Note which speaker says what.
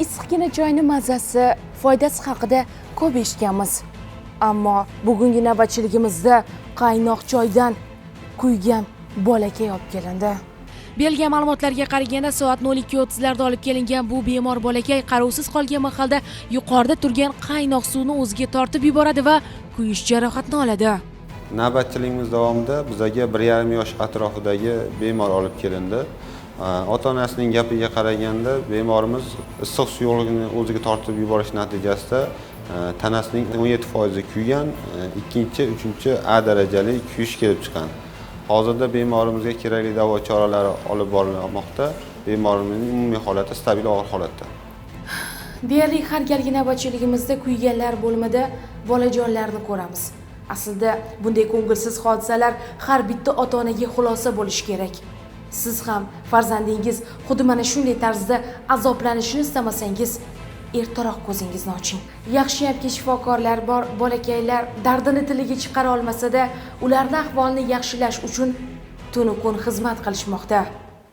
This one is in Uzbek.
Speaker 1: Issiqqina choyni mazasi, foydasi haqida ko'p eshitganmiz. Ammo bugungi navbatchiligimizda qaynoq choydan kuygan bolakay olib kelindi. Berilgan ma'lumotlarga qaraganda, soat 02:30 larda olib kelingan bu bemor bolakay qarovsiz qolgan mahalda yuqorida turgan qaynoq suvni o'ziga tortib yuboradi va kuyish jarohatini oladi.
Speaker 2: Navbatchiligimiz davomida bizaga 1,5 yosh atrofidagi bemor olib kelindi. Ota onasining gapiga qaraganda, bemorimiz issiq suyuqlikni o'ziga tortib yuborish natijasida tanasining 17% kuygan, ikkinchi, uchinchi A darajali kuyish kelib chiqqan. Hozirda bemorimizga kerakli davo choralari olib borilmoqda. Bemorimizning umumiy holati stabil, og'ir holatda.
Speaker 1: Deyarli har galgi navbatchiligimizda kuyganlar bo'limida bolajonlarni ko'ramiz. Aslida bunday ko'ngilsiz hodisalar har bitta ota onaga xulosa bo'lishi kerak. Siz ham farzandingiz xuddi mana shunday tarzda azoblanishini istamasangiz, ertaroq ko'zingizni oching. Yaxshiyamki, shifokorlar bor, bolakaylar dardini tiliga chiqara olmasa-da, ularni ahvolini yaxshilash uchun tunu kun xizmat qilishmoqda.